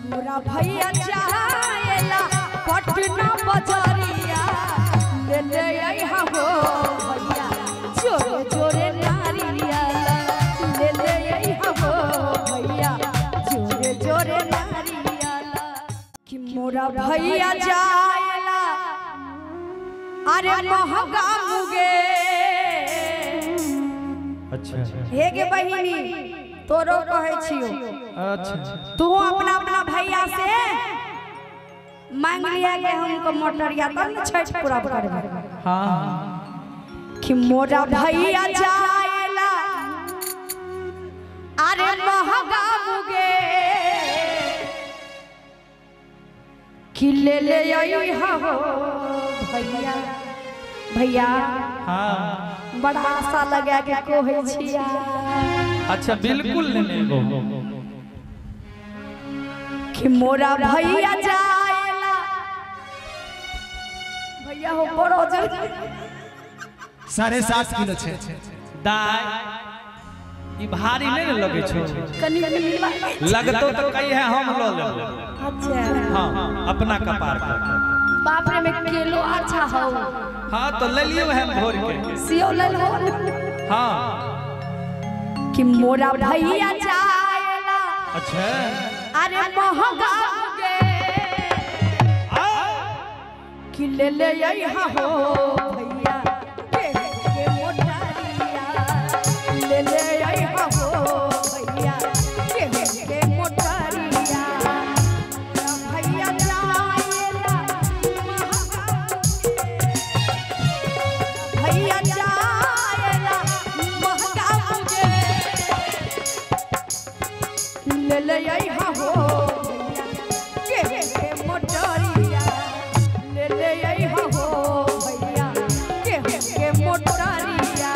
मोरा भैया जाएला पटना बजरिया ले ले अइहा हो भैया जोरे जोरे नारियल ले ले अइहा हो भैया जोरे जोरे नारियल। कि मोरा भैया जाएला अरे महंगा मुगे। अच्छा हे गे बहिनी तोरो कहै छियो। अच्छा तू अपना अपना भैया से मांग लिया के हमको मोटरिया तब न छठ पूरा करबे। हां कि मोरा भैया जाएला अरे महंगा मुगे कि ले ले अइहा हो भैया। भैया हां बड़ा आशा लगा के कहै छिया। अच्छा बिल्कुल ले लेबो। कि मोरा भैया जाएला भैया हो बड़ो जल 7.5 किलो छे दाई ई भारी नहीं न लगे छो कनी कनी लगतो तो कही है हम ल लेबो। अच्छा हां अपना कपार पर बाप रे में केलो अच्छा हो। हां तो ले लियो है भोर के सियो ले लो। हां कि मोरा भैया जाएला अच्छा अरे महंगा गे कि ले ले अइहा हो भैया के मोटरिया ले ले अइहा हो भैया के मोटरिया। भैया जाएला महंगा भैया जाएला महंगा गे ले ले अइहा हो भैया के मोटरिया ले ले अइहा हो भैया के मोटरिया।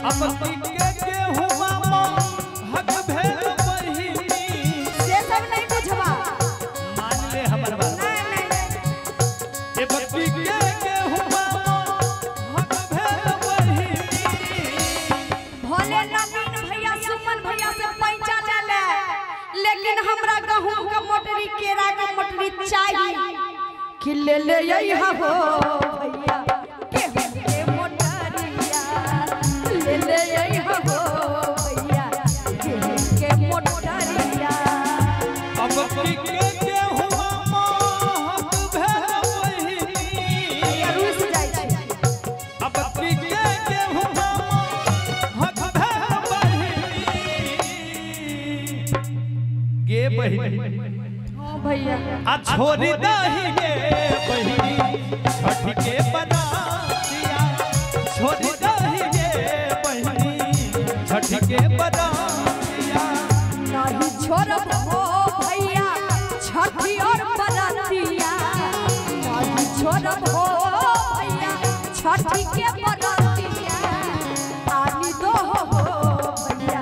अब के गेहुआ हक भेल बहिनी से सब नहीं बुझबा मान ले हमर बात। नहीं नहीं ए बत्ती के गेहुआ हक भेल बहिनी भोले नवीन भैया सुमन भैया से पैसा ले ले लेकिन हमरा गहूम का मोटरी केरा का मोटरी चाहिए कि ले ले अइहा हो भैया के मोटरिया ले ले अइहा हो भैया के मोटरिया। अब के गेहुआ हक भेल बहिनी भैया रुस जाइ छै। अब के गेहुआ हक भेल बहिनी गे बहिनी। हां भैया आ छोरी दही गे बहिनी छठ के बरातिया छोरी दही गे बहिनी छठ के बरातिया। नहीं छोड़ब हो भैया छठी और बरातिया नहीं छोड़ब हो भैया छठी के बरातिया आनी दो हो भैया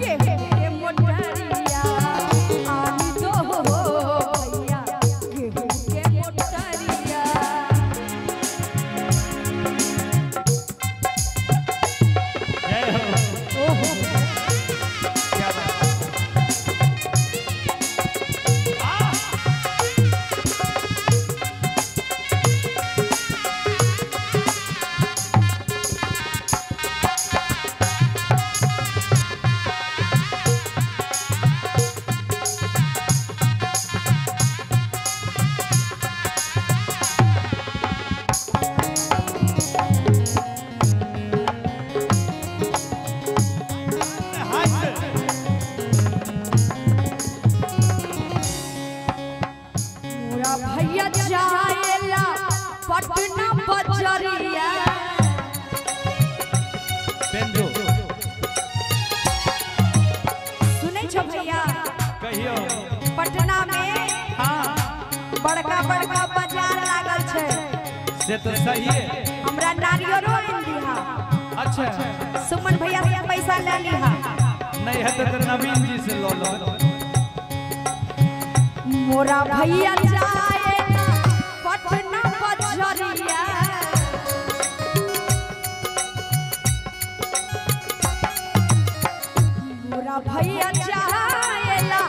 के मोटरिया आनी दो हो भैया के मोटरिया। जय हो। ओहो क्या बात। मोरा भैया जाएला पटना बजरिया बेंजो सुनै छो भैया कहियो। पटना में हां बड़का बड़का बाजार लागल छै से तो सही है। हमरा नारियरो आनि दिहा। अच्छा सुमन भैया से पैसा ले लिहा नहीं है तो नवीन जी से लो लो। मोरा भैया जाएला पटना बजरिया मोरा भैया जाएला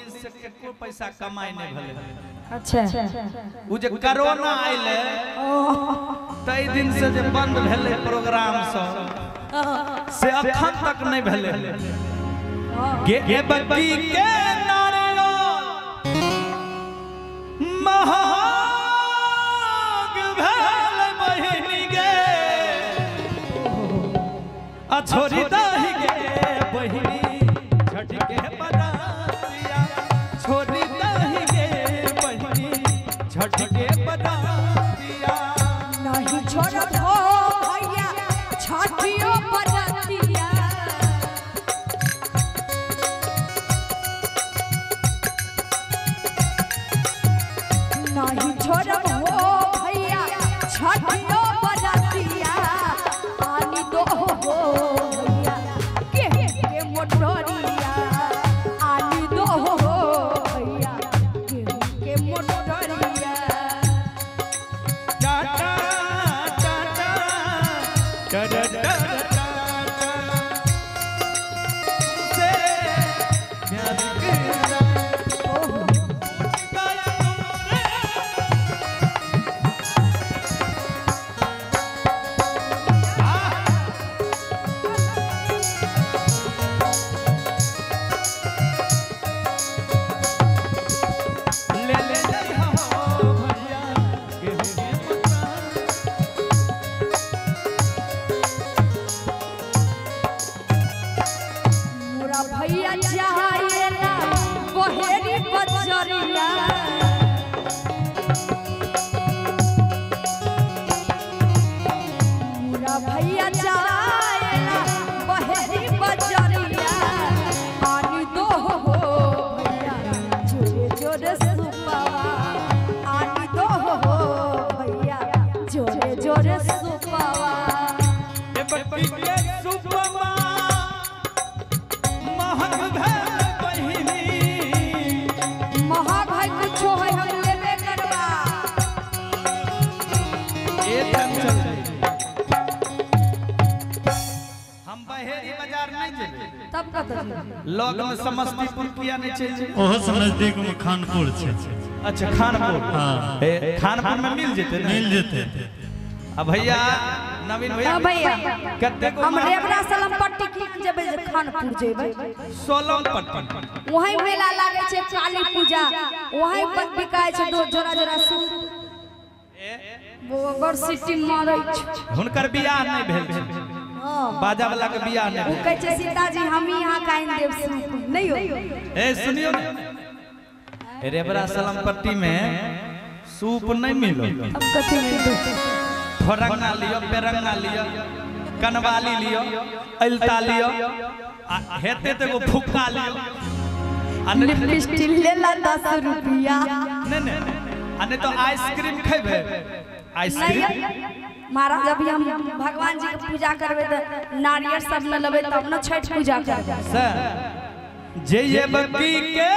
2019 से एको पैसा कमाई नहीं भेलै। अच्छा उ जे कोरोना आइले तै दिन से जे बंद भेलै प्रोग्राम सब से अखन तक नहीं भेलै। गे बकी के नारियल महग भेल बहिनी गे आ छोरी दही गे बहिनी छठ के बदातिया छोरी दही गे बहिनी छठ के बदातिया नहीं छोड़ब हो भैया छठियो बरतिया। नहीं छोड़ब हो भैया छठियो बरतिया आनी दो हो भैया के मोटरिया आनी दो हो भैया के मोटरिया। टाटा टाटा टाटा टाटा से प्यार करना ले ले हो भैया गेहूं के मकान। मोरा भैया जाएला बहेरी बजरिया मोरा भैया जाएला बहेरी बजरिया आनी दो हो भैया जोरे जोरे सुपावा आनी दो हो भैया जोरे जोरे सुपावा। ए बट्टी के सुपमा महग भेल बहिनी महग है कुछो है हम लेबे करबा। ए चंचल हम बहेरी बाजार नहीं जेबे तब कत जेबै? लग में समस्तीपुर किया नहीं चल जेबे। ओहो से नजदीक में खानपुर छै। अच्छा खानपुर। हाँ। ए खानपुर में मिल जेते ने? मिल जेते। अब भैया नवीन भैया हाँ भैया कते को हम रेवरा सलम पट्टी किन जेबै जे खानपुर जेबै। सोलम पट्टी वहीं मेला लागे छै काली पूजा वहीं बिकाय छै दो जोड़ा जोड़ा सूट बड़ सिटी मारै छै। हुनकर बियाह नहीं भेल छै। हां बाजा वाला के बियाह नहीं उ भेल। कहै छै सीताजी हम ही यहाँ काइन देव सूट नहीं हो। ए सुनियो रेवरा सलम पट्टी में सूप नहीं मिलो। अब कथी मिलतै? फोरंगा लियो पेरंगा लियो कनवाली लियो अलता लियो आ हेते ते एगो फुक्का लियो आ नहीं लिपस्टिक लेला 10 रुपया नहीं नहीं आ नहीं तो आइसक्रीम खेबे आइसक्रीम। नहीं महाराज अभी हम भगवान जी के पूजा करबे त नारियल सब न लेबै तब न छठ पूजा करबै। सर जे ये बक्की के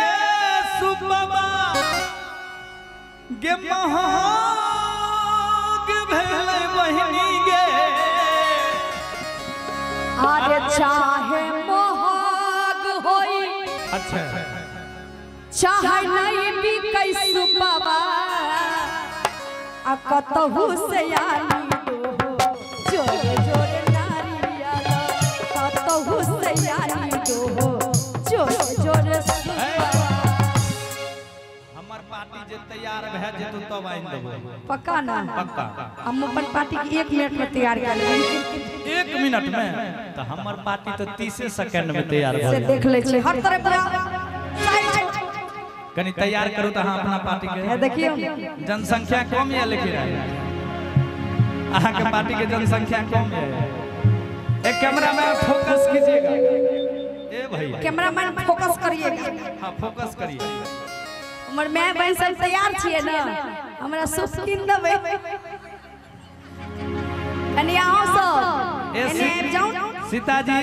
सुपमा गे महग भेलै बहिनी गे अरे चाहे महग होई अच्छा चाहे नहीं बिकै सुपवा आ कतहु से आनी दो जोरे जोरे नारियल कतहु से आनी दो जोरे जोरे सुपवा। हमर पार्टी जे तैयार भए जेतौ तब आनि देबो। पक्का ना? पक्का। हम अपन पार्टी के 1 मिनट में तैयार कर लेबै। 1 मिनट में तो हमर पार्टी तो 30 सेकंड में तैयार भ से जायत। देख लै छी हर तरफ पूरा साइड कनी तैयार करू तो अहाँ अपना पार्टी के। देखियो जनसंख्या कम या लेकिन अहाँ के पार्टी के जनसंख्या कम है। एक कैमरा में फोकस कीजिएगा। ए भैया कैमरामैन फोकस करिएगा। हां फोकस करिए। हमर my बहन सब तैयार छियै ना हमरा सूप कीन देबै कनी अहाँ सब एने आबि जाउ। सीताजी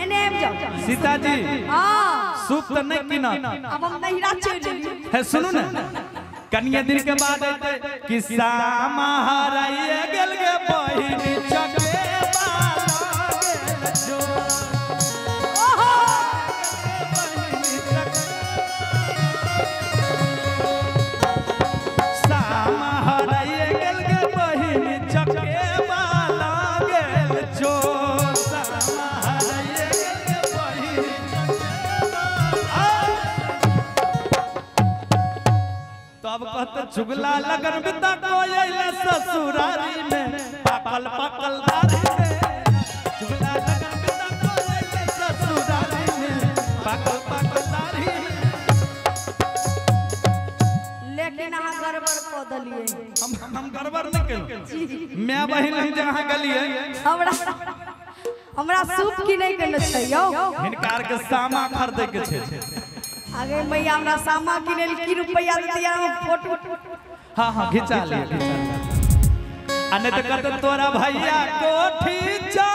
एने आबि जाउ। सीताजी हां सूप तो नहीं कीनत। अब हम नहिरा चलि गेलियै। है सुनू ने कनिए दिन के बाद अइतै कि सामा हराइए गेल गे बहिनी चके बाला गेल जो। ओहो बहिनी चके सब कहते चुगला लगन बिता कोयल ससुरारी में पाकल पाकल दाढ़ी में चुगला लगन बिता कोयल ससुरारी में पाकल पाकल दाढ़ी में। लेकिन अहाँ गड़बड़ कऽ देलियै। हम गड़बड़ नहीं केलहुँ। माय बहिन हम जे अहाँ गेलियै हमरा हमरा सूप की नहीं केने छै यौ। हिनकार के सामा खरीदै के छै। आगे मैया हमरा सामा किनै लेल की रुपैया देतियै हम फोटो। हाँ हाँ घिचा लिअ घिचा लिअ। आ नहीं तो कहते तोरा भैया कोठी छौ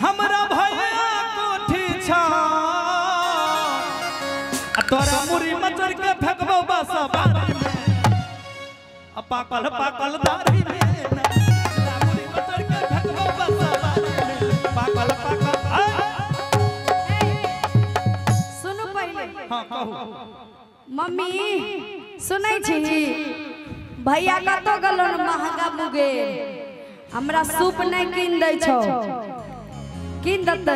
हमरा भैया कोठी छौ आ तोरा मुरी मचर के फेकबौ बस बारी में आ पाकल पाकल दाढ़ी में तोरा मुरी मचर के फेकबौ बस बारी में पाकल पाकल। सुनू पहिले। हाँ कहू। मम्मी सुनै छी भैया कतौ गेलो न महंगा मुगेल हमरा सूप नहीं कीन दै छौ। कीन देतै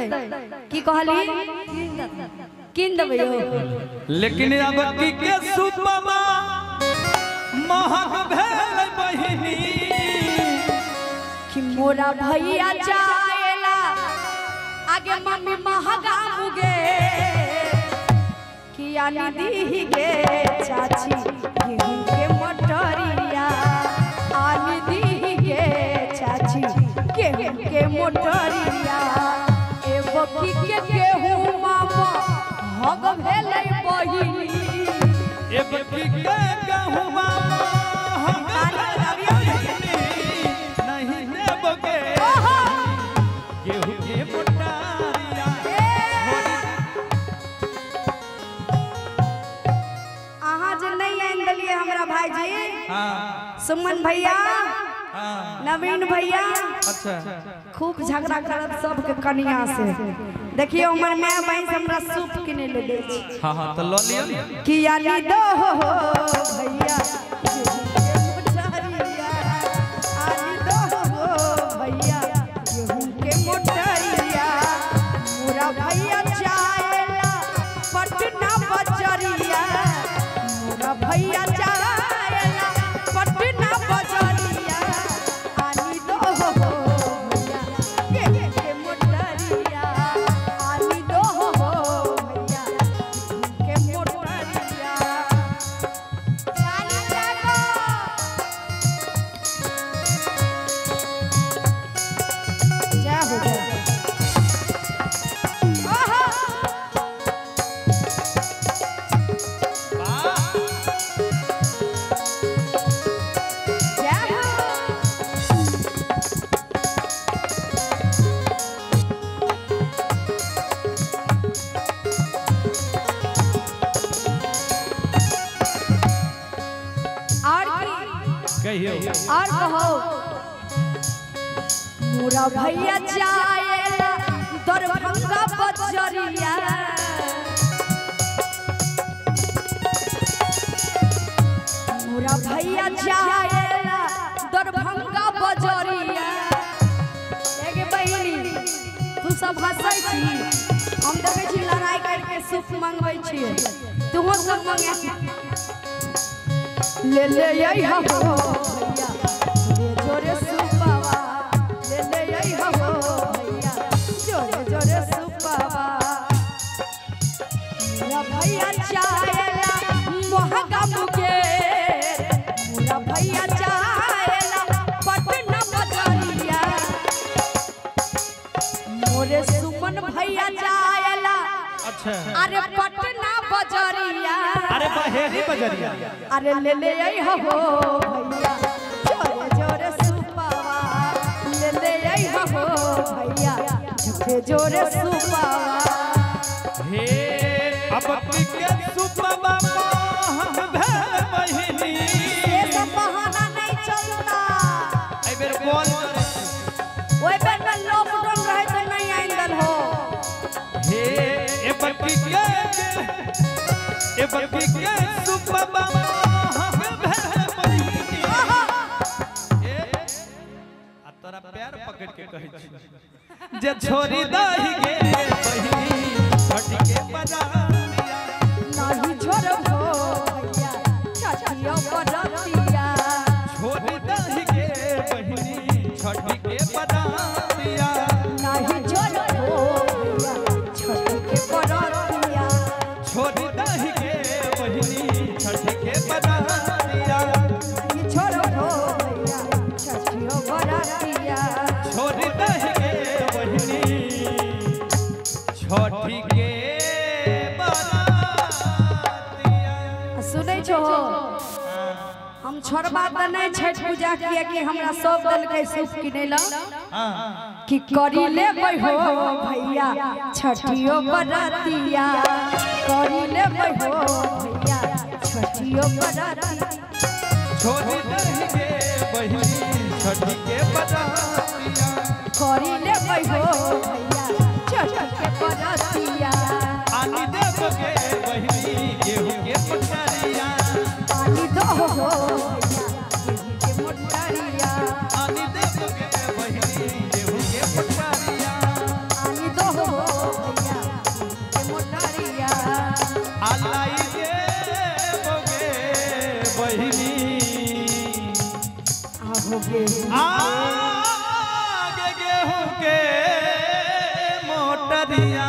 की कहली कीन देबै यौ। लेकिन अब की के सूपमा महग भेल बहिनी कि मोरा भैया जाएला आगे मम्मी महंगा मुगेल कि आनी दी गे चाची गेहूं के मोटरिया आनी दी गे चाची गेहूं के मोटरिया ए बकी के गेहूं मामा हग भेलै बहिनी ए बकी के गेहूं मामा हग भेलै बहिनी नहीं देब गे गेहूं के मोटरिया। अहाँ जे नहीं आनि देलियै हमरा भाईजी। हाँ सुमन भैया हाँ नवीन भैया अच्छा खूब झगड़ा करत सबके कनिया से। देखियो हमर माय बहिन से हमरा सूप किनै ले दै छै। हाँ हाँ तो ल लिअ ने। कि आनी दो हो भैया गेहूं के मोटरिया आनी दो हो भैया गेहूं के मोटरिया मोरा भैया जाएला पटना बजरिया मोरा भैया जाएला पटना बजरिया आनी दो हो भैया गेहूं के मोटरिया आनी दो हो भैया गेहूं के मोटरिया। जय हो जय ओहो वाह जय हो। और की कहियो और कहो मोरा भैया जाएला दरभंगा बजरिया मोरा भैया जाएला दरभंगा बजरिया। एगे बहिनी तू सब हंसै छी हम देखै छी लड़ाई करके सूप मंगबै छी तूहो सब मंगे ले ले आई हो भैया जोरे जोरे सुपावा ले ले आई हो भैया जोरे जोरे सुपावा मोरा भैया जाएला महंगा मुगेर मोरा भैया जाएला पटना बजरिया मोरे सुमन भैया जाएला अच्छा अरे पटना बजरिया अरे बहेरी बजरिया अरे ले ले आई हो भैया जोरे जोरे सुपावा ले ले आई हो भैया जोरे जोरे सुपावा। हे अब की के सुपमा महग भेल बहिनी ये सब बहाना नहीं चलता। एहि बेर बोल ओहि बेर में लॉकडाउन रहे तो नहीं आइन दल हो। हे ए बकी के ए बकी के सुपमा महग भेल बहिनी ए आ तोरा पैर पकड़ के कहै छी जे छोरी दही गे बहिनी फट के बजा नहीं छोड़ब हो। छो हम छोड़बा त नहीं छठ पूजा किया कि हमरा सब दल के सूप किनेला कि करी लेबै हो भैया छठियो बरतिया करी लेबै हो भैया छठियो बरतिया छोड़ी दही के बहिनी छठी के बरतिया करी लेबै हो भैया छठी के बरतिया आनी देव के बहिनी गेहूं के पटरिया पानी दो हो भैया गेहूं के मोटरिया आनी देव के बहिनी गेहूं के पटरिया पानी दो हो भैया गेहूं के मोटरिया आलाई देव के बहिनी आहो गे आगे गेहूं के मोटरिया।